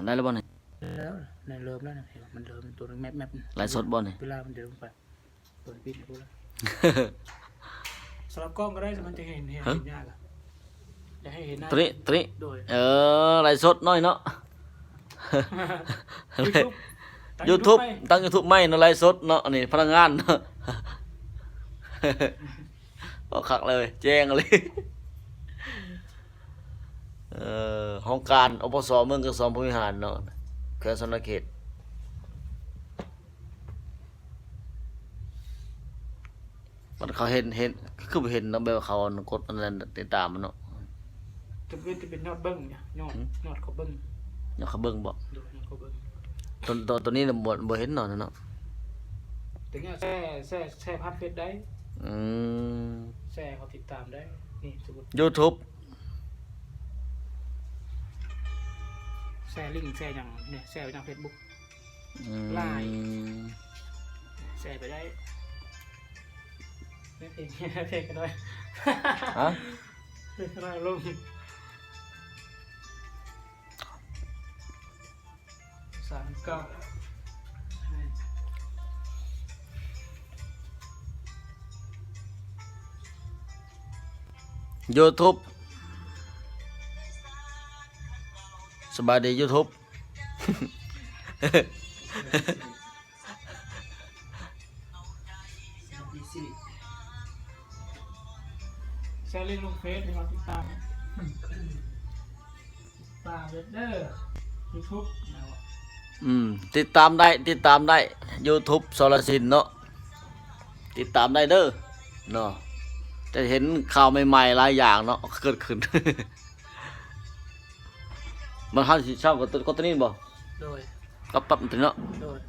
ໄດ້ແລ້ວບໍ່ນີ້? ແລ້ວ ໃນເລີ່ມແລ້ວນະ ມັນເລີ່ມຕົວແມັບໆ ໄລຟ໌ສົດບໍ່ນີ້? ເວລາມັນເດີນໄປ ເປີດປິດໃຫ້ພຸ້ນລະ ສະຫຼັບກ້ອງກໍໄດ້ ມັນຈະເຫັນ ເຫັນ ຮະ? ເຫັນຍາກອະ ຢາກໃຫ້ເຫັນໜ້າ ຕົວນີ້ ຕົວນີ້ ໂດຍ ເອີ ໄລຟ໌ສົດໜ້ອຍເນາະ ຢູທູບ ຕັ້ງ ຢູທູບ ຢູທູບໃໝ່ ຕັ້ງຢູທູບໃໝ່ເນາະ ໄລຟ໌ສົດເນາະ ອັນນີ້ພະນັກງານເນາະ ໂອ້ ຄັກເລີຍ ແຈ້ງເລີຍ ເອີ ຫ້ອງການ ອປສ ເມືອງກະຊອມພະວິຫານເນາະ ແຂວງສະຫວັນນະເຂດ. ມັນເຂົາເຫັນ ເຫັນ ຄືບໍ່ເຫັນເນາະ ແບບວ່າເຂົາອັນກົດອັນນັ້ນຕິດຕາມມັນເນາະ ຈະເປັນ ຈະເປັນຍອດເບິ່ງ ຍອດ ຫື? ຍອດເຂົາເບິ່ງ ຍອດເຂົາເບິ່ງບໍ? ໂດຍ ຍອດເຂົາເບິ່ງ ຕົວ ຕົວ ຕົວນີ້ນະ ບໍ່ ບໍ່ເຫັນເນາະ ເນາະ ແຕ່ຍາດແຊ ແຊ ແຊຜ່ານເຟສໄດ້ ອືມ ແຊເຂົາຕິດຕາມໄດ້ ນີ້ສົມມຸດ ຢູທູບ ແຊລິງ ແຊຫຍັງ ນີ້ ແຊໄປທາງເຟສບຸກ ອືມ ຫຼາຍ ແຊໄປໄດ້ ເພງ ເພງກັນໜ້ອຍ ຮະ? ເພງກັນໜ້ອຍລົງ ສາມເກົ້າ ຢູທູບ ສະບາຍດີ ຢູທູບ ແຊລິງລົງເຟສໃຫ້ເຮົາຕິດຕາມ ຕາມເດີ ຢູທູບ ອືມ ຕິດຕາມໄດ້ ຕິດຕາມໄດ້ ຢູທູບ ສອລະສິນເນາະ ຕິດຕາມໄດ້ເດີເນາະ ຈະເຫັນຂ່າວໃໝ່ໆຫຼາຍຢ່າງເນາະ ເກີດຂຶ້ນ ມັນ ເຮົາຊິເຊົາກັບຕົວ ກັບຕົວນີ້ບໍ? ໂດຍ ກັບປັບຕົວນີ້ເນາະ ໂດຍ